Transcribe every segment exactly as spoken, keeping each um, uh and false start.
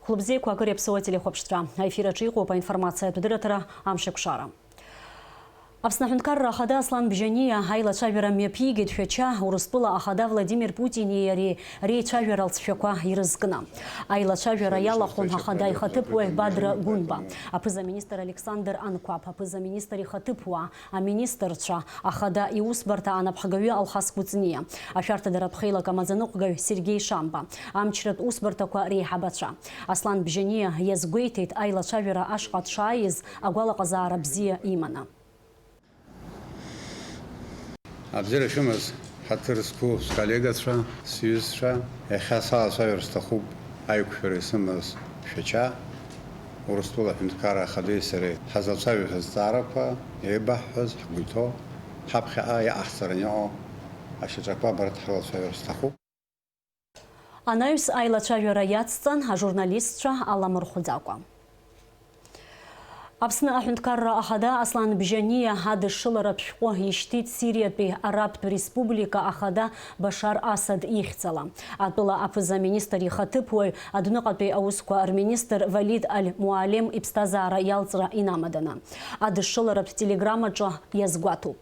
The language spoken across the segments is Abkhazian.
Хәлыбзиақәа, акыр иаԥсоу ателехәаԥшцәа. Аефир аҿы иҟоуп аинформациатә дырраҭара Амшеиқәшара. Аԥсны Аҳәынҭқарра Ахада Аслан Бжьаниа аилацәажәара мҩаԥигеит Шәача Урыстәыла Ахада Владимир Путини иареи реицәажәара алҵшәақәа ирызкны. Аилацәажәара иалахәын Ахада ихаҭыԥуаҩ Бадра Гәынба, аԥыза-министр Александр Анқәаб, аԥыза-министр ихаҭыԥуаа, аминистрцәа, Ахада иусбарҭа анапхгаҩы Алхас Кәыҵниа, ашәарҭадаратә хеилак амаӡаныҟәгаҩ Сергеи Шамба, амчратә усбарҭақәа реиҳабацәа. Аслан Бжьаниа иазгәеиҭеит аилацәажәара ашҟа дшааиз агәалаҟазаара бзиа иманы. Абзиара шәымаз, ҳаҭыр зқәу сколлегацәа, сҩызцәа, иахьа салацәажәар сҭахуп аиқәшәара исымаз Шәача, Урыстәыла Аҳәынҭқарра Ахадеи сареи ҳазлацәажәоз азҵаарақәа, еибаҳҳәаз, ҳгәы иҭоу, ҳаԥхьаҟа иҟаҳҵараны иҟоу ашьаҿақәа абарҭ ҳрылацәажәар сҭахуп. Анаҩс аилацәажәара иацҵан ажурналистцәа аламырхәӡакәа. Аԥсны Аҳәынҭқарра Ахада Аслан Бжьаниа адышшыларатә шәҟәы ишьҭит Сириатәи Арабтә Республика Ахада Башар Асад ихьӡала. Атәыла аԥыза-министр ихаҭыԥуаҩ, адәныҟатәи аусқәа рминистр Валид Аль-Муалем иԥсҭазаара иалҵра инамаданы. Адышшыларатә телеграммаҿы иазгәаҭоуп.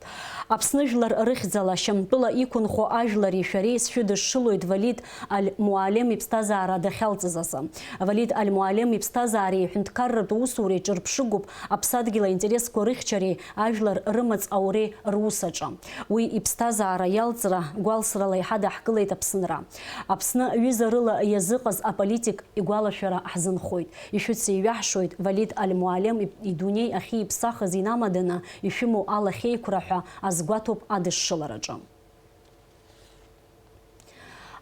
Аԥсны жәлар рыхьӡала Шьамтәыла иқәынхо ажәлари шәареи сшәыдышшылоит Валид Аль-Муалем иԥсҭазаара дахьалҵыз азы. Валид Аль-Муалем иԥсҭазаареи иҳәынҭқарратә усуреи ҿырԥшыгоуп аԥсадгьыл аинтересқәа рыхьчареи ажәлар рымаҵ ауреи рус аҿы. Уи иԥсҭазаара иалҵра гәалсрала иҳадаҳкылеит Аԥсынра. Аԥсны ҩызарыла иазыҟаз аполитик игәалашәара ҳзынхоит. Ишәыцеиҩаҳшоит Валид Аль-Муалем идунеи ахьиԥсахыз инамаданы ишәымоу алахьеиқәра ҳәа азгәаҭоуп адышшылараҿы.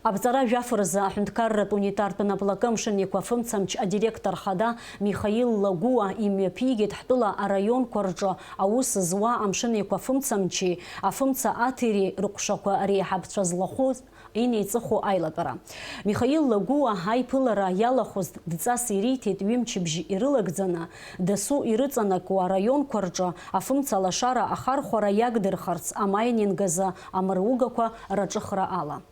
Абҵара жәаф рзы аҳәынҭқарратә унитартә наплакы амшын еиқәа афымцамч адиректор хада Михаил Лагәыуа имҩаԥигеит ҳтәыла араионқәа рҿы аус зуа амшын еиқәа афымцамчи афымца аҭири рыҟәшақәа реиҳабцәа злахәыз инеиҵыху аилатәара. Михаил Лагәыуа аиԥылара иалахәыз дҵас ириҭеит ҩымчыбжь ирылагӡаны, дасу ирыҵанакуа араионқәа рҿы афымца лашара ахархәара иагдырхарц амаининг азы амыругақәа раҿыхра ала.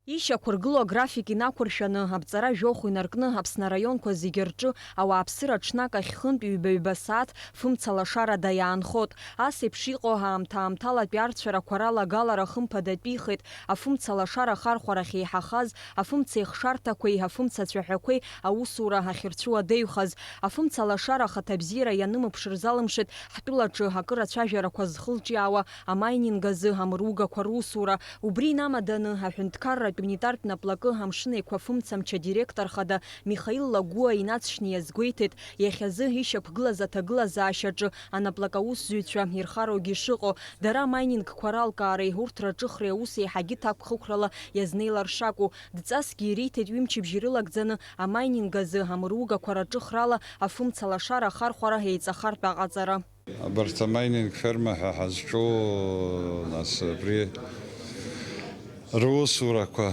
Ишьақәыргылоу аграфик инақәыршәаны, абҵара жәохә инаркны, Аԥсны араионқәа зегьы рҿы ауааԥсыра ҽнак ахь хынтә ҩба-ҩба сааҭ фымца лашарада иаанхот. Ас еиԥш иҟоу аамҭа-аамҭалатәи арцәарақәа ралагалара хымԥадатәихеит, афымца лашара ахархәарахь еиҳахаз, афымца еихшарҭақәеи афымца цәаҳәақәеи аусура ахьырцәуадаҩхаз, афымца лашара ахаҭабзиара ианымԥш рзалымшеит ҳтәылаҿы акыр ацәажәарақәа зхылҿиаауа амаининг азы амыругақәа русура. Убри инамаданы, аҳәынҭқарратә унитартә наплакы амшын еиқәа афымцамч адиректор хада Михаил Лагәыа инаҵшьны иазгәеиҭеит, иахьазы ишьақәгылаз аҭагылазаашьаҿы анаплак аусзуҩцәа ирхароугьы шыҟоу, дара амаинингқәа ралкаареи урҭ раҿыхреи аус еиҳагьы ҭакәхықәрала иазнеилар шакәу. Дҵасгьы ириҭеит ҩымчыбжь ирылагӡаны амаининг азы амыругақәа раҿыхрала афымца лашара ахархәара еиҵахартә аҟаҵара. Абарҭ амаининг ферма ҳәа ҳазҿу, нас, абри русурақәа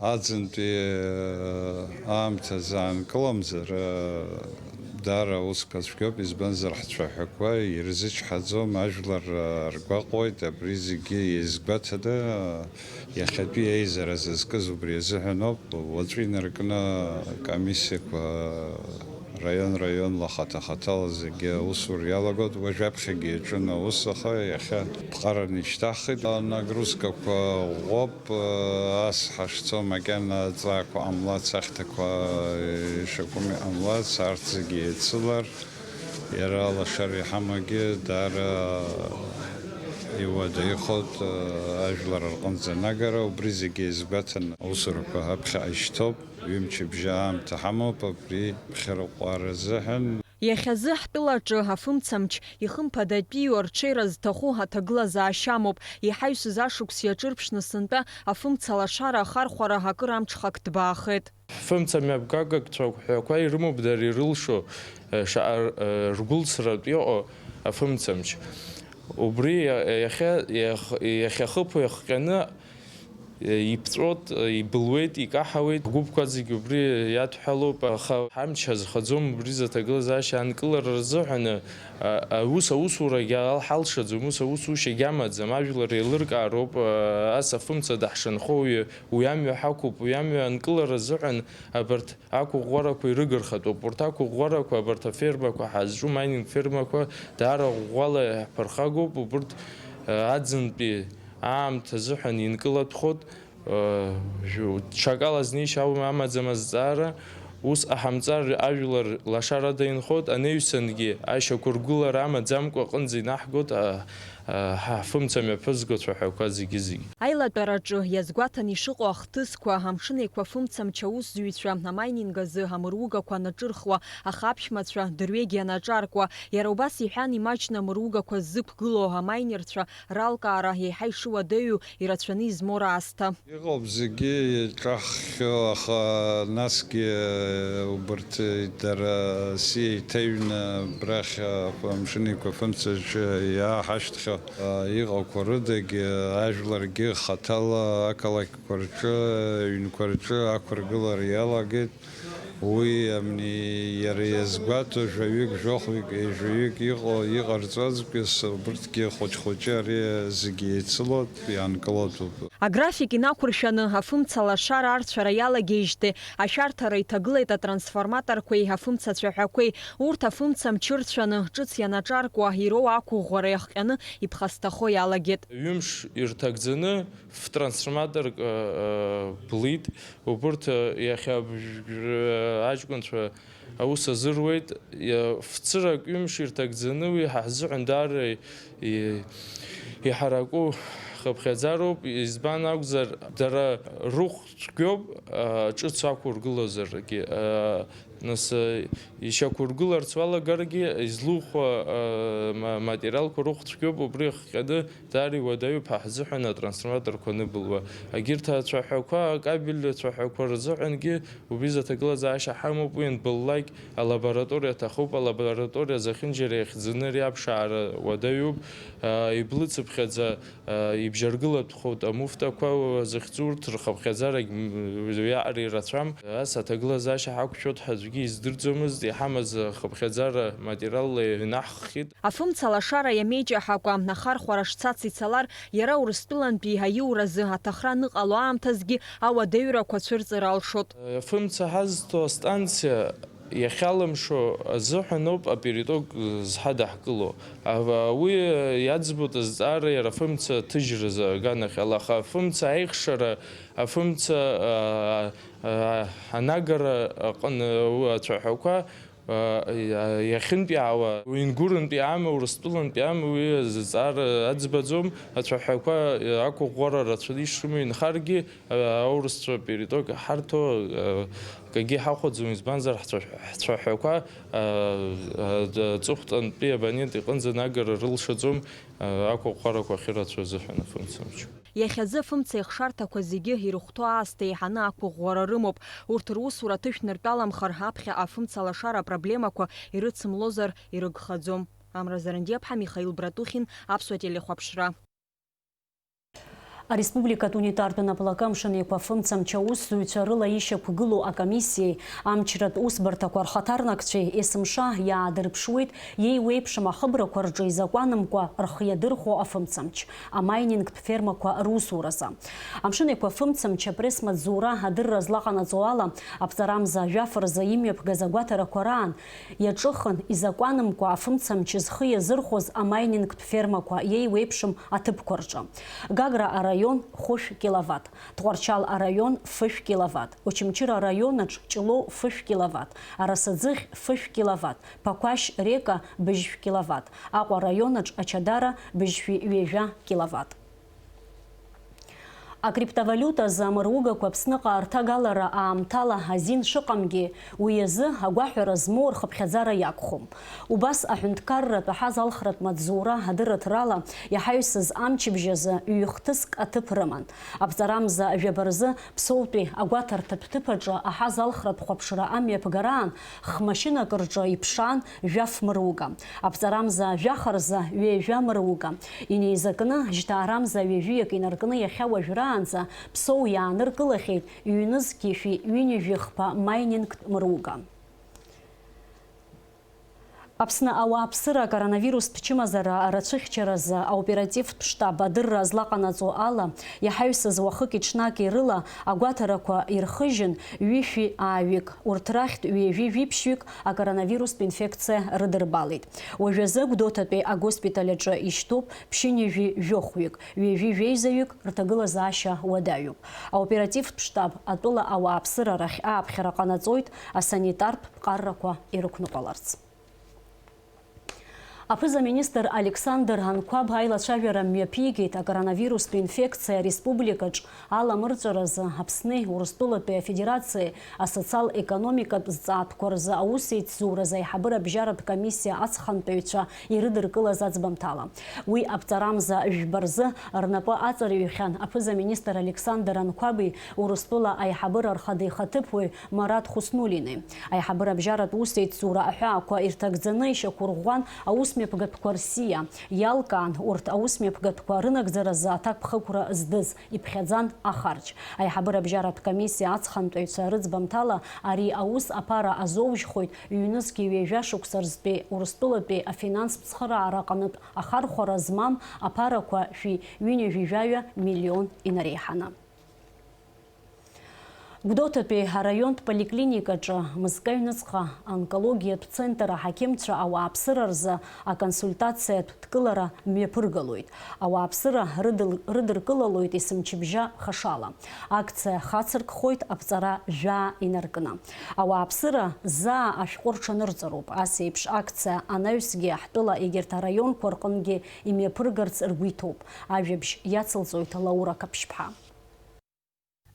аӡынтәи аамҭазы аанкыламзар, даара усқәа цәгьоуп, избанзар, ҳцәаҳәақәа ирзычҳаӡом, ажәлар ргәаҟуеит, абри зегьы иазгәаҭаны, иахьатәи аизара зызкыз убри азыҳәан ауп. Уаҵәы инаркны акомиссиақәа раион-раионла, хаҭа-хаҭала зегьы аусура иалагоит. Уажә аԥхьагьы иаҿын аус, аха иахьа ԥҟараны ишьҭаҳхит. Анагрузкақәа ӷәӷәоуп, ас ҳашцо макьана аҵаақәа ҟамлац, ахьҭақәа ишакәым иҟамлац, арҭ зегьы еицылар, иара алашара иҳамагьы даара иуадаҩхоит, ажәлар рҟынӡа анагара, убри зегьы иазгәаҭаны аусурақәа аԥхьаҟа ишьҭоуп. Ҩымчыбжьа аамҭа ҳамоуп абри ԥхьарыҟәара азыҳәан. Иахьазы ҳтәылаҿы афымцамч ихымԥадатәиу арҽеира зҭаху аҭагылазаашьа амоуп. Иҳаҩсыз ашықәс иаҿырԥшны сынтәа афымца лашара ахархәара акыр амҽхак ҭбаахеит. Ҳфымца мҩаԥгагак цәаҳәақәа ирымоуп дара ирылшо, шаҟа ргәылсратә иҟоу афымцамч. Убри иахьа, иахьа, иахьахыԥо иахҟьаны Иԥҵәоит, ибылуеит, икаҳауеит. Агәыԥқәа зегьы убри иадҳәалоуп, аха ҳамч азхаӡом убри зыҭагылазаашьа анкылара рзыҳәан. Аус аусурагьы алҳалшаӡом, ус аусушьагьы амаӡам, ажәлар еилыркаароуп, ас афымца даҳшанхо уи, уи амҩа ҳақәуп, уи амҩа анкылара азыҳәан абарҭ ақәыӷәӷәарақәа ирыгырхатәуп. Урҭ ақәыӷәӷәарақәа, абарҭ афермақәа ҳазҿу, майнинг фермақәа даара ӷәӷәала иаҳԥырхагоуп, убырҭ аӡынтәи аамҭа азыҳәан инкылатәхоит. Ҽакала знеишьа амаӡам азҵаара, ус ҟаҳамҵар ажәлар лашарада инхоит, анаҩсангьы ашьақәыргылара амаӡамкәа аҟынӡа инаҳгоит ҳафымца мҩаԥызго цәаҳәақәа зегьы-зегьы. Аилатәараҿы иазгәаҭан ишыҟоу ахҭысқәа, Амшын Еиқәа фымца мчаусзуҩцәа амайнинг азы амыругақәа анаҿырхуа, аха аԥшәмацәа дырҩегьы анаҿаркуа, иара убас иҳәан, имаҷны амыругақәа ззықәгылоу амайнерцәа ралкаара еиҳа ишыуадаҩу ирацәаны измоу раасҭа. Иҟоуп зегьы иаҿаҳххьоу, аха насгьы убарҭ дара сиа иҭаҩны абрахь Амшын Еиқәа фымцаҿы иааҳашьҭхьоу иҟақәа рыдагь ажәларгьы хаҭала ақалақьқәа рҿы, аҩнқәа рҿы ақәыргылара иалагеит. Уи амни иара иазгәаҭо жәаҩык, жәохәҩык, ҩажәаҩык иҟоу, иҟарҵо аҵкьыс убырҭгьы хәыҷ-хәыҷы ари зегьы еицылоит, иаанкылатәуп. Аграфик инақәыршәаны афымца лашара арцәара иалагеижьҭеи ашәарҭара иҭагылеит атрансформаторқәеи афымца цәаҳәақәеи. Урҭ афымца мчы рцәаны ҿыц ианаҿаркуа ироу ақәыӷәӷәара иахҟьаны иԥхасҭахо иалагеит. Ҩымш ирҭагӡаны фтрансформаторк, э, э, блит. Убырҭ, э, иахьа бжь-, бжь-, аҷкәынцәа аус азыруеит. Иа-, фцырак ҩымш ирҭагӡаны уи ҳа ҳзыҳәан даара и-, иҳараку хыԥхьаӡароуп. Избан акәзар, дара рыхә цәгьоуп, э, ҿыц ақәыргылозаргьы. Э, Нас, э, ишьақәыргыларц уалагаргьы, излухәо, э, ма-, материалқәа рыхә цәгьоуп, убри ахҟьаны даара иуадаҩуп ҳа ҳзыҳәан атрансформаторқәа аныбылуа. Егьырҭ ацәаҳәақәа, акабель ацәаҳәақәа рзыҳәангьы убри зыҭагылазаашьа ҳамоуп, уи анбыллак алабораториа аҭахуп, алабораториа зехьынџьара иахьӡаны ари аԥшаара уадаҩуп, э, иблыцыԥхьаӡа Ибжьаргылатәхоит амуфтақәа зыхьӡу, урҭ рхыԥхьаӡарагь уиаҟара ирацәам. Ас аҭагылазаашьа ҳақәшәоит ҳәа аӡәгьы издырӡомызт, иҳамаз ахыԥхьаӡара материалла инаҳххьеит. Афымца лашара иамеиҷаҳакәа, ахархәара шцац ицалар, иара Урыстәылантәи аиуразы аҭахра аныҟало аамҭазгьы ауадаҩрақәа цәырҵыр алшоит. Афымца ҳазҭо астанциа иахьалымшо азыҳәан ауп апериток зҳадаҳкыло. Ава-, уи иаӡбоит азҵаара иара афымца аҭыжьразы аганахьала, аха афымца аихшара, афымца, а, а, анагара аҟны уи ацәаҳәақәа, а, иа-, иахьынтәиаауа, уингурынтәи ама, урыстәылантәи ама, уи азҵаара аӡбаӡом. Ацәаҳәақәа ақәыӷәӷәара рацәаны ишрымоу инхаргьы, Аурысцәа периток ҳарҭо, акгьы ҳахәаӡом, избанзар, ҳцәа-, ҳцәаҳәақәа, аҵыхәтәантәи абонент иҟынӡа анагара рылшаӡом, ақәыӷәӷәарақәа ахьырацәоу азыҳәан афымцамч. Иахьазы афымца ихшарҭақәа зегьы ирыхәҭоу аасҭа еиҳаны ақәыӷәӷәара рымоуп. Урҭ русура ҭышәныртәаламхар, аԥхьа афымца лашара апроблемақәа ирыцымлозар ирыгхаӡом. Амра Зарандиаԥҳа, Михаил Братухин, Аԥсуа телехәаԥшра. Ареспубликатә унитартә наплакы Амшын Еиқәа фымца мчаусзуҩцәа рыла ишьақәгылоу акомиссиеи амчратә усбарҭақәа рхаҭарнакцәеи есымша иаадырԥшуеит иеиуеиԥшым ахыбрақәа рҿы изакәанымкәа рхы иадырхәо афымцамч, амайнинг фермақәа русуразы. Амшын Еиқәа фымцамч апресс-маҵзура адырра злаҟанаҵо ала, аԥҵарамза жәаф рзы имҩаԥгаз агәаҭарақәа раан, иаҿыхын, изакәанымкәа афымцамч зхы иазырхәоз амайнингтә фермақәа иеиуеиԥшым аҭыԥқәа рҿы. Гагра араион хәышә киловатт, Тҟәарчал араион фышә киловатт, Очамчыра араионаҿ Ҷлоу фышә киловатт, Арасаӡыхь фышә киловатт, Ԥақәашь Река быжьшә киловатт, Аҟәа араионаҿ Ачадара быжьшәи ҩажәа киловатт. Акриптовалиута азы амыругақәа Аԥсныҟа арҭагалара аамҭала азин шыҟамгьы, уи азы агәаҳәара змоу рхыԥхьаӡара иакәхом. Убас аҳәынҭқарратә аҳазалхратә маҵзура адырраҭарала иаҳаҩсыз амчыбжь азы ҩ-хҭыск аҭыԥ рыман. Аԥҵарамза жәаба рзы Ԥсоутәи агәаҭарҭатә ҭыԥ аҿы аҳазалхратә хәаԥшра амҩаԥгараан х-машьынак рҿы иԥшаан жәаф мыруга. Аԥҵарамза жәаха рзы ҩажәа мыруга. Инеизакны, жьҭаарамза ҩажәиак инаркны иахьа уажәра Аанӡа Ԥсоу иааныркылахьеит ҩнызқьи шәи ҩынҩажәи хԥа маинингтә мыруга. Аԥсны ауааԥсыра акоронавирустә чымазара рацәыхьчаразы аоперативтә штаб адырра злаҟанаҵо ала, иҳаҩсыз уахыки-ҽнаки рыла агәаҭарақәа ирхыжьын, ҩышәи ааҩык, урҭ рахьтә ҩажәи жәиԥшьҩык акоронавирустә инфекциа рыдырбалеит. Уажәазы Гәдоуҭатәи агоспиталь аҿы ишьҭоуп ԥшьынҩажәи жәохәҩык, ҩажәи жәеизаҩык рҭагылазаашьа уадаҩуп. Аоперативтә штаб атәыла ауааԥсыра рахь ааԥхьара ҟанаҵоит асанитартә ԥҟаррақәа ирықәныҟәаларц. Аԥыза-министр Александр Анқәаб аилацәажәара мҩаԥигеит акоронавирустә инфекциа ареспубликаҿ аламырҵәаразы Аԥсни Урыстәылатәи Афедерациеи асоциал-економикатә зҵаатәқәа рзы аусеицзуразы аиҳабыра бжьаратә комиссиа аҵхантәаҩцәа ирыдыркылаз аӡбамҭала. Уи аԥҵарамза жәба рзы рнапы аҵарҩхьан аԥыза-министр Александр Анқәаби Урыстәыла аиҳабыра рхада ихаҭыԥуаҩ Марат Хуснуллини. Аиҳабыра бжьаратә усеицура аҳәаақәа ирҭагӡаны ишьақәырӷәӷәан аусмҩаԥгатәқәа рсиа. Иалкаан, урҭ аусмҩаԥгатәқәа рынагӡаразы аҭакԥхықәра здыз, иԥхьаӡан ахарџь. Аиҳабыра бжьаратә комиссиа аҵхантәаҩцәа рыӡбамҭала, ари аус аԥара азоужьхоит ҩнызқьи ҩажәа шықәса рзтәи Урыстәылатәи афинанстә цхыраара аҟнытә ахархәара змам аԥарақәа шәи ҩынҩажәи жәаҩа миллион инареиҳаны. Гәдоуҭатәи араионтә поликлиникаҿы мызкы аҩныҵҟа онкологиатә центр аҳақьымцәа ауааԥсыра рзы аконсультациатә дкылара мҩаԥыргалоит. Ауааԥсыра рыдыл-, рыдыркылалоит есымчыбжьа хашала. Акциа хацыркхоит аԥҵара жәаа инаркны. Ауааԥсыра заа ашәҟәы рҽанырҵароуп. Ас еиԥш акциа анаҩсгьы ҳтәыла егьырҭ араионқәа рҟынгьы имҩаԥыргарц ргәы иҭоуп. Ажәабжь иацылҵоит Лаура Қаԥшьԥҳа.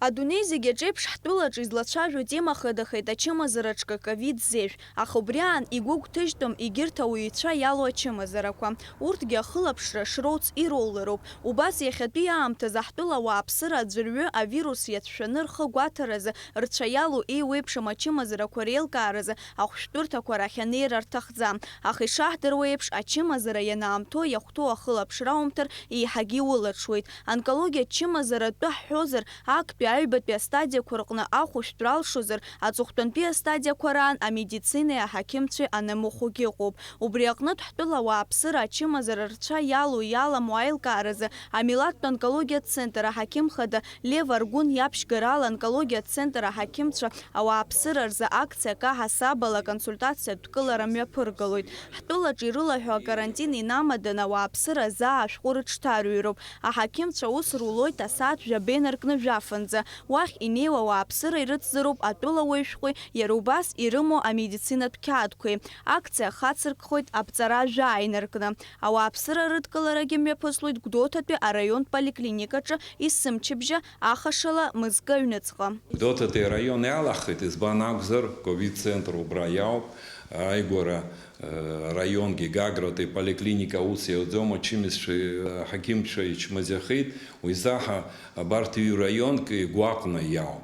Адунеи зегь аҿеиԥш ҳтәылаҿы излацәажәо тема хадахеит ачымазараҿы ковид зежә, аха убри аан игәы гәҭыжьтәым егьырҭ ауаҩцәа иалоу ачымазарақәа. Урҭгьы ахылаԥшра шроуц ироулароуп. Убас иахьатәи аамҭазы ҳтәыла ауааԥсыра аӡәырҩы авирус иацәшәаны рхы гәаҭаразы рцәа иалоу еиуеиԥшым ачымазарақәа реилкааразы ахәшәтәырҭақәа рахь анеира рҭахӡам. Аха ишаҳдыруа еиԥш, ачымазара ианаамҭоу иахәҭоу ахылаԥшра аумҭар еиҳагьы иулаҽуеит. Онкологиатә чымазара атәы ҳҳәозар, актәи аҩбатәи астадиақәа рҟны ахәышәтәра алшозар, аҵыхәтәантәи астадиақәа раан амедицинеи аҳақьымцәеи анамыхәогьы ыҟоуп. Убри аҟнытә ҳтәыла ауааԥсыра ачымазара рцәа иалоу иаламу аилкааразы амилаҭтә онкологиатә центр аҳақьым хада Лев Аргәын иаԥшьгарала онкологиатә центр аҳақьымцәа ауааԥсыра рзы акциа каҳасабала аконсультациатә дкылара мҩаԥыргалоит. Ҳтәылаҿы ирылаҳәо акарантин инамаданы ауааԥсыра заа ашәҟәы рыҽҭарыҩроуп. Аҳақьымцәа аус рулоит асааҭ жәаба инаркны жәафынӡа. Уахь инеиуа ауааԥсыра ирыцзароуп атәылауаҩ шәҟәи иара убас ирымоу амедицинатә қьаадқәеи. Акциа хацыркхоит аԥҵара жәаа инаркны. Ауааԥсыра рыдкыларагьы мҩаԥыслоит Гәдоуҭатәи араионтә поликлиникаҿы есымчыбжьа ахашала мызкы аҩныҵҟа. Гәдоуҭатәи араион иалахеит, избан акәзар, ковид центр убра иауп, ааигәара, э, араионгьы Гагратәи поликлиника аус иауӡом, ачымазцәа, э, аҳақьымцәа ичмазаҩхеит, уи заҳа абарҭ ҩ-раионк игәаҟны иауп.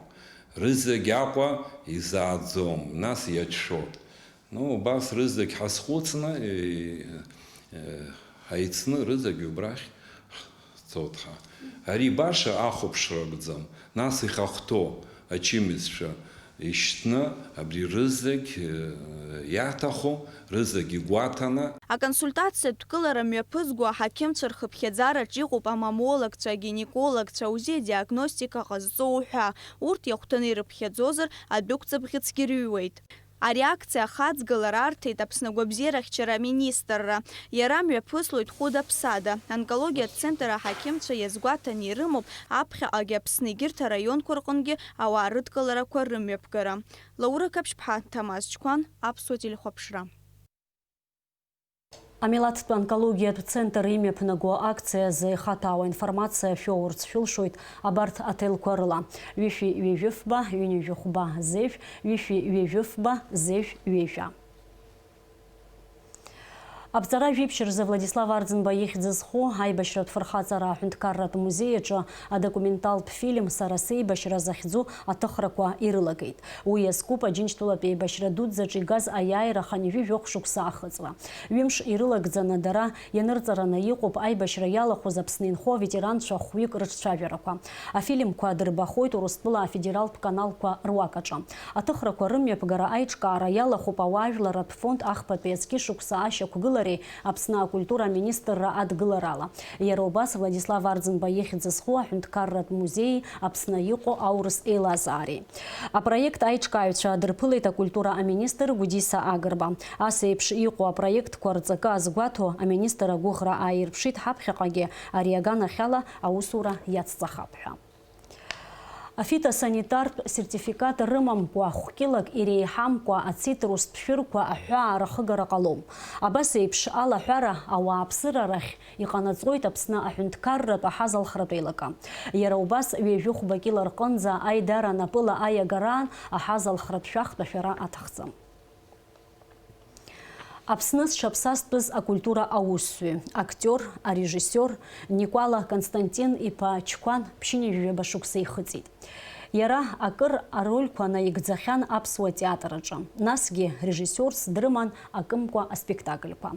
Рызегь Аҟәа изааӡом, нас иаччоит. Ну, убас рызегь ҳазхәыцны, э, э, ҳаицны рызегь убрахь ҳцоит ҳәа. Ари баша ахәаԥшра акәӡам, нас ихахәҭоу ачымазцәа ишьҭны абри рызегь, э, иаҭаху рызегь игәаҭаны. Аконсультациатә дкылара мҩаԥызго аҳақьымцәа рхыԥхьаӡараҿ иҟоуп амамологцәа, агинекологцәа, аузеи диагностика ҟазҵо уҳәа. Урҭ иахәҭаны ирыԥхьаӡозар, адәықәҵа бӷьыцгьы рыҩуеит. Ари акциа ахаҵгылара арҭеит Аԥсны агәабзиарахьчара аминистрра. Иара мҩаԥыслоит хәыда-ԥсада. Онкологиатә центр аҳақьымцәа иазгәаҭаны ирымоуп аԥхьаҟагьы Аԥсны егьырҭ араионқәа рҟынгьы ауаа рыдкыларақәа рымҩаԥгара. Лаура Қаԥшьԥҳа, Ҭамаз Чқәан, Аԥсуа телехәаԥшра. Амилаҭтә онкологиатә центр имҩаԥнаго акциазы ихаҭәаауа информациа шәоурц шәылшоит абарҭ аҭелқәа рыла: ҩышәи ҩажәи фба, ҩынҩажәи хәба, зежә, ҩышәи ҩажәи фба, зежә, ҩажәа. Аԥҵара жәиԥшь рзы Владислав Арӡынба ихьӡ зху аибашьратә фырхаҵара аҳәынҭқарратә музеи аҿы адокументалтә фильм «Сара сеибашьра» захьӡу аҭыхрақәа ирылагеит. Уи иазкуп Аџьынџьтәылатә еибашьра дуӡӡаҿ игаз аиааира хынҩажәи жәохә шықәса ахыҵра. Ҩымш ирылагӡаны дара ианырҵараны иҟоуп аибашьра иалахәыз Аԥсны инхо аветеранцәа хәҩык рыҿцәажәарақәа. Афильмқәа дырбахоит Урыстәыла афедералтә каналқәа руак аҿы. Аҭыхрақәа рымҩаԥгара аиҿкаара иалахәуп ауаажәларратә фонд ахԥатәи азқьышықәса ашьақәгылареи Аԥсны акультура аминистрра адгыларала. Иара убас Владислав Арӡынба ихьӡ зху аҳәынҭқарратә музеии Аԥсны иҟоу аурыс еилазаареи. Апроект аиҿкааҩцәа дырԥылеит акультура аминистр Гәдиса Агрба. Ас еиԥш иҟоу апроектқәа рҵакы азгәаҭо, аминистр агәыӷра ааирԥшит ҳаԥхьаҟагьы ари аганахьала аусура иацҵахап ҳәа. Афитосанитартә сертификат рымамкәа, хәкьылак иреиҳамкәа ацитрустә шәырқәа аҳәаа рахыгара ҟалом. Абас еиԥш алаҳәара ауааԥсыра рахь иҟанаҵоит Аԥсны аҳәынҭқарратә аҳазалхратә еилакы. Иара убас ҩажәи хәба кьыла рҟынӡа аидара напыла аиагараан аҳазалхратә шәахтә ашәара аҭахӡам. Аԥсны зҽаԥсазтәыз акультура аусзуҩ, актиор, арежиссиор Никәала Константин-иԥа Чқәан ԥшьынҩажәаба шықәса ихыҵит. Иара акыр арольқәа наигӡахьан аԥсуа театр аҿы, насгьы режиссиорс дрыман акымкәа аспектакльқәа.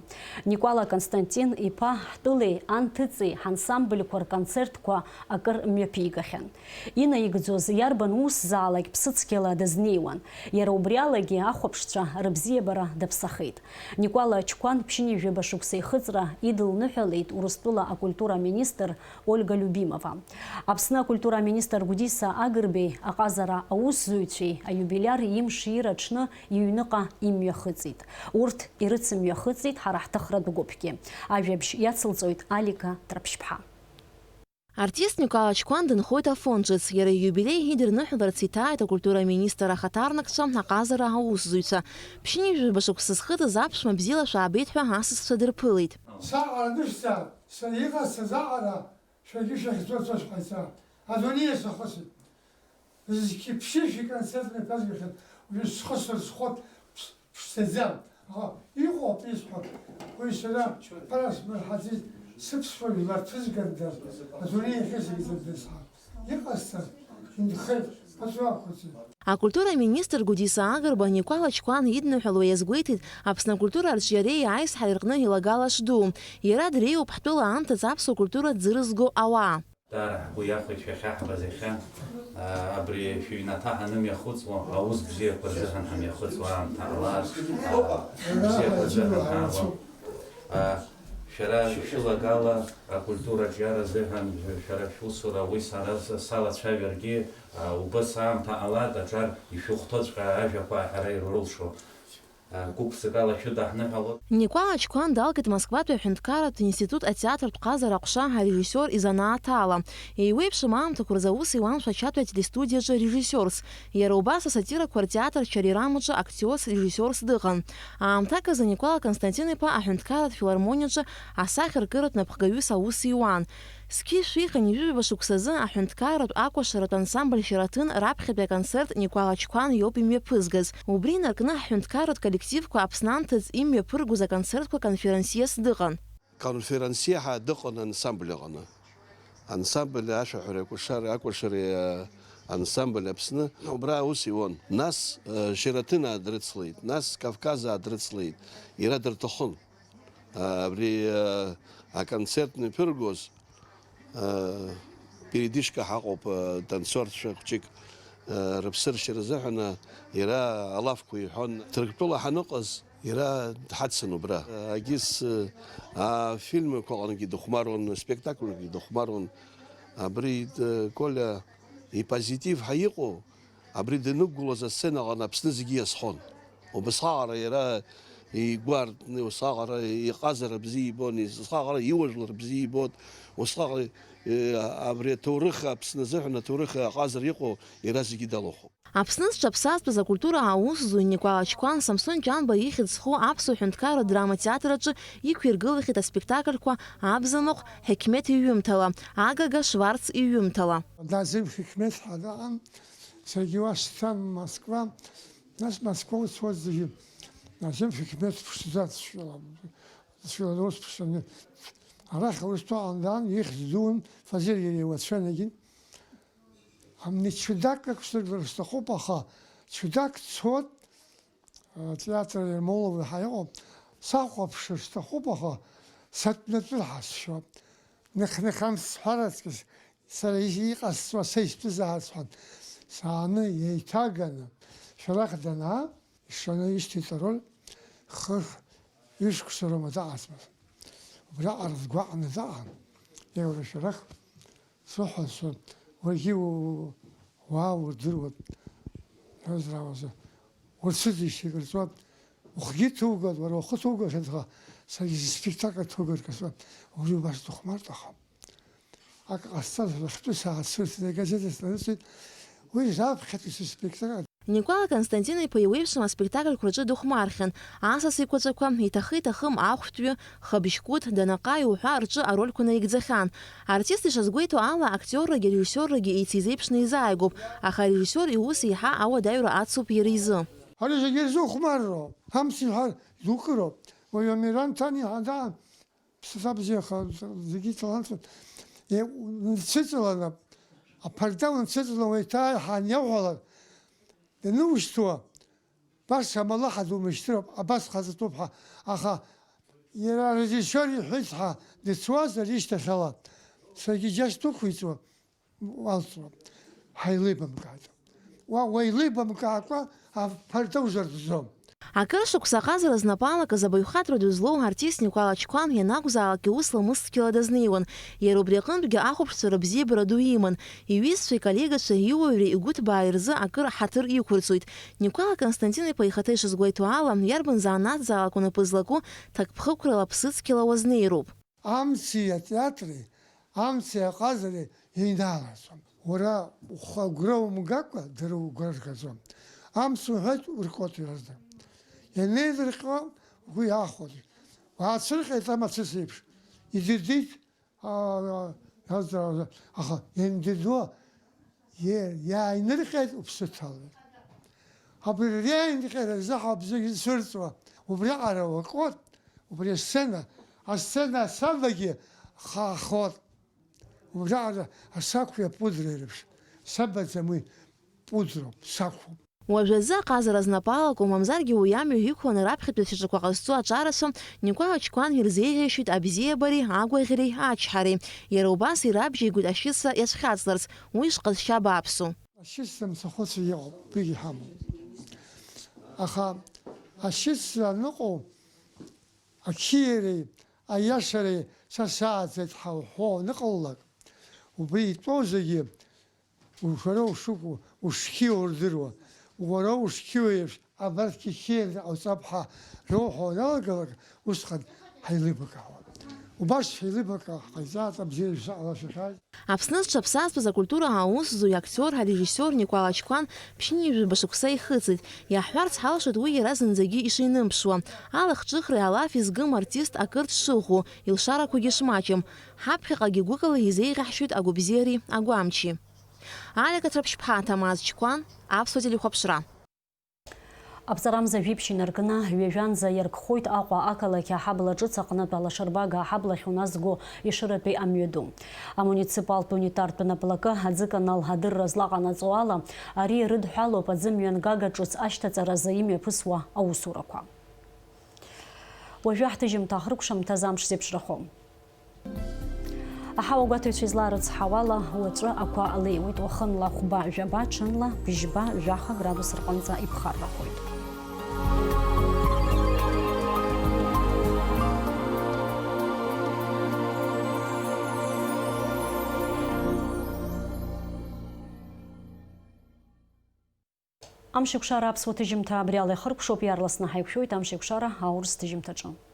Никәала Константин-иԥа ҳтәылеи анҭыҵи ҳансамбльқәа рконцертқәа акыр мҩаԥигахьан. Инаигӡоз иарбан усзаалак ԥсыцқьала дазнеиуан. Иара убри алагьы ахәаԥшцәа рыбзиабара даԥсахеит. Никәала Чқәан ԥшьынҩажәаба шықәса ихыҵра идылныҳәалеит Урыстәыла акультура аминистр Ольга Любимова. Аԥсны акультура аминистр Гәдиса Агрбеи аҟазара аусзуҩцәеи аиубилиар имшира аҽны иҩныҟа имҩахыҵит. Урҭ ирыцымҩахыҵит ҳара ҳҭыхратә гәыԥгьы. Ажәабжь иацылҵоит Алика Ҭраԥшьԥҳа. Артист Никәала Чқәан дынхоит Афон ҿыц. Иара ииубилеи идырныҳәаларц иҭааит акультура аминистр ахаҭарнакцәа, аҟазара аусзуҩцәа. Ԥшьынҩажәаба шықәса зхыҵыз аԥшәма бзиала шәаабеит ҳәа асасцәа дырԥылеит. Саҟара дышәҵа, сара иҟасҵаз аҟара шәаргьы шәахьӡо ацәа шәҟаиҵа. Адунеи сахысит. Зқьы ԥшьышәи концерт мҩаԥазгахьан, уажәы схы сырзхоит, ԥс-, ԥшӡаӡам. Аха иҟоуп исҳәо, уи сара ԥара смырҳаӡеит, сыԥсуа жәлар ҭызгандаз, адунеи иахьысыгӡандаз ҳәа. Иҟасҵаз, инхеит, ԥацәа ақәыӡит. Акультура аминистр Гәдиса Агрба Никәала Чқәан идныҳәало иазгәеиҭеит Аԥсны акультура арҿиареи аизҳареи рҟны илагала шду. Иара дреиуоуп ҳтәыла анҭыҵ аԥсуа культура дзырызго ауаа. Даара ҳгәы иахәеит шәахьаҳбаз иахьа, аа, абри шәыҩнаҭа ҳанымҩахыҵуа, аус бзиақәа рзыҳәан ҳамҩахыҵуа аамҭа ҟалар, аа, бзиақәа рзыҳәан ҳаауа. Аа, шәара шәылагала акультура аҿиара азыҳәан шәара шәусура уи сара с-, салацәажәаргьы, аа, убас аамҭа ҟалар, аҿар ишәыхәҭоуҵәҟьа ажәақәа аҳәара ирылшо. Гәык-ԥсыкала шәыдаҳныҳәалоит. Никәала Чқәан далгеит Москватәи аҳәынҭқарратә институт атеатртә ҟазара аҟәша арежиссиор изанааҭ ала. Еиуеиԥшым аамҭақәа рзы аус иуан Шәачатәи ателестудиаҿы режиссиорс. Иара убас асатирақәа ртеатр Чарирамаҿы актиорс режиссиорс дыҟан. Аамҭак азы Никәала Константин-иԥа аҳәынҭқарратә филармониаҿы асахьаркыратә напхгаҩыс аус иуан. Зқьи жәшәи хынҩажәи жәаба шықәсазы аҳәынҭқарратә акәашаратә ансамбль Шьараҭын раԥхьатәи аконцерт Никәала Чқәан иоуп имҩаԥызгаз. Убри инаркны ҳҳәынҭқарратә коллективқәа Аԥсны анҭыҵ имҩаԥыргоз аконцертқәа конферансиес дыҟан. Конферансиа ҳәа дыҟан ансамбль аҟны. Ансамбль ашәаҳәареи акәашареи, акәашареи, э, ансамбль Аԥсны. Убра аус иуан. Нас, э, Шьараҭынаа дрыцлеит, нас Кавказаа дрыцлеит. Иара дырҭахын. Э, абри, э, аконцерт мҩаԥыргоз, Передышка ҳаҟоуп, танцорцәа хәҷык рыԥсыршьа рзыҳәан иара алафқәа иҳәон. Ҭырқәтәыла ҳаныҟаз иара дҳацын убра. Агьыс афильмқәа аҟынгьы дыхәмаруан, аспектакльқәагьы дыхәмаруан. Абри Коля ипозитив ҳәа иҟоу, Абри данықәгылоз асценаҟны Аԥсны зегьы иазхон. Убасҟаҟара иара игәы аартны, убасҟаҟара иҟазара бзиа ибон, убасҟаҟара иуаажәлар бзиа ибон, убасҟаҟара, э, абри аҭоурых Аԥсны азыҳәан аҭоурых аҟазара иҟоу иара зегьы далахәын. Аԥсны зҽаԥсазтәыз акультура аусзуҩ Никәала Чқәан Самсон Ҷанба ихьӡ зху аԥсуа ҳәынҭқарратә драма театр аҿы иқәиргылахьеит аспектакльқәа Абзамыҟә, Ҳақьмеҭ иҩымҭала, Агага, Шварц иҩымҭала. Назим Хикмет ҳәа дыҟан, саргьы уа сцан Москва, нас Москва уцуаз зегьы Назим Хикмет ԥшӡа дсшәалон. Сҩалоз ԥшаны, арахь аусҭәаан даан, ихьӡ дуун Фазиль иара иуацәа анагьы. Амни чудак акәзар сҭахуп, аха чудак цот, а, театр Ермолов ҳәа иҟоуп, сахәаԥшыр сҭахуп, аха сатәнатәы ҳасшьуа. Ных-ных амц сҳәар аҵкыс, сара ис-, иҟасҵо са истәызааз ҳәа, сааны еиҭаганы, шәарах данаа, ишаны ишьҭеит ароль, хыхь ҩышықәса роума даҟазмыз. Убриаҟара сгәаҟны даҟан, иара шәарах, сыҳәан сҳәон, уаргьы у-, уаа урдыруан, иҳәозар ауазы, урцәыӡижьҭеи кыр ҵуан, ухгьы ҭуган, уара ухы ҭугахьан, аха саргьы спектакль ҭугар кыр ҵуан, убри убас дыхәмарт, аха. Ак ҟасҵаз, лыхтәы саацәырҵит, агазеҭ снарыҵоит, уи раԥхьатәи сыспектакль. Никәала Константин-иԥа иуеиԥшым аспектакльқәа рҿы дыхәмархьан, асас еиқәаҵәақәа, иҭахы-иҭахым ахәшәтәҩы, хабжькәыт, данаҟаи уҳәа рҿы арольқәа наигӡахьан. Артист ишазгәеиҭо ала, актиоррагьы арежиссиоррагьы еицизеиԥшны изааигәоуп, аха арежиссиор иус еиҳа ауадаҩра ацуп иара изы. Ари зегьы ирзухәмарроуп, амц иҳәар дукыроуп. Уаҩ Амиран Ҭани ҳәа даа, ԥсыӡ бзиаха, зегьы иҭаланхеит. Е, унцәыҵалан, аԥарда унцәыҵалан, уеиҭааиҳа аниауҳәалак, данушьҭуа, баша амала ҳа думышьҭыроуп, абас ҟаҵатәуп ҳәа. Аха иара арежиссиор иҳәеит ҳәа дыцуазар ишьҭахьала, саргьы џьа сдәықәиҵо. Уалҵуа, ҳаилибамкааит. Уа уеилибамкаакәа аԥарда узырӡом. Акыр шықәса аҟазара знапы алакыз абаҩхатәра ду злоу артист Никәала Чқәан ианакәзаалак иус ламысҭгьала дазнеиуан. Иара убри аҟынтәгьы ахәаԥшцәа рыбзиабара ду иман. Иҩызцәеи иколлегацәеи иуаҩреи игәыҭбааи рзы акыр ҳаҭыр иқәырҵоит. Никәала Константин-иԥа ихаҭа ишазгәеиҭо ала, иарбан занааҭзаалак унапы злаку, ҭакԥхықәрала ԥсыцқьала уазнеироуп. Амци атеатри, амци аҟазареи еинаалаӡом. Уара ухы агәра умгакәа, дара угәра ргаӡом. Амц уҳәоит, уркот ирызҭом. Ианеидырҟьо, угәы иаахәоит. Уаацәырҟьеит амацәыс еиԥш. Идырдит, аа, аха иандырдуа, Е, иааинырҟьеит, уԥсы ҭалоит. Абри реинҟьара азы ҳабзагьы цәырҵуа, убриаҟара уакот, убри асцена, асцена асабагьы хаахот. Убриаҟара асақәеи апудреи реиԥш. Сабаӡам уи, пудроуп, сақәуп. Уажәазы аҟазара знапы алаку, мамзаргьы уи амҩа иқәланы раԥхьатәи ашьаҿақәа ҟазҵо аҿарацәа Никәа Ачқәан ирзеиӷьеишьоит абзиабареи, агәаӷьреи, ачҳареи. Иара убас ирабжьеигоит ашьыцра иацәхьаҵларц, уи шҟазшьа бааԥсу. Ашьыцра мцахәыцәа иҟоуп, уигьы ҳамоуп. Аха ашьыцра аныҟоу, ақьиареи аиашареи са сааӡеит ҳәа уҳәо аныҟалалак, убри итәоу зегьы, шәара ушыҟоу, ушқьиоу рдыруа, уара ушқьиоу еиԥш, абарҭгьы қьиараны ҟауҵап ҳәа роуҳәо аналагалак, усҟан ҳаилибакаауан. Убас ҳаилибакаауа ҳҟаиҵааит, абзиара шәзыҟалашәахьаз. Аԥсны зҽаԥсазтәыз акультура аусзуҩ, актиор, арежиссиор Никәала Чқәан ԥшьынҩажәаба шықәса ихыҵит. Иаҳҳәарц ҳалшоит уи иара зынӡагьы ишинымԥшуа. Алахҿыхреи алафи згым артист акыр дшыӷәӷәоу, илшарақәагьы шмаҷым. Ҳаԥхьаҟагьы гәыкала изеиӷьаҳшьоит агәабзиареи агәамчи. Алика Ҭраԥшьԥҳа, Ҭамаз Чқәан, Аԥсуа телехәаԥшра. Аԥҵарамза жәиԥшь инаркны, ҩажәанӡа иаркхоит Аҟәа ақалақь аҳабла ҿыц аҟнытә алашарбага аҳаблахь уназго Ешыратәи амҩаду. Амуниципалтә унитартә наплакы аӡыканал адырра злаҟанаҵо ала, ари ирыдҳәалоуп аӡы мҩангага ҿыц ашьҭаҵаразы имҩаԥысуа аусурақәа. Уажәы ҳҭыжьымҭа ахыркәшамҭаз амш зеиԥшрахо. Аҳауагәаҭаҩцәа излаарыцҳауала, уаҵәы ақәа леиуеит, уахынла хәба-жәаба, ҽынла бжьба-жәаха градус рҟынӡа иԥхаррахоит. Амшеикәшара аԥсуа ҭыжьымҭа абри ала ихыркәшоуп, иаарласны ҳаиқәшәоит Амшеикәшара аурыс ҭыжьымҭаҿы.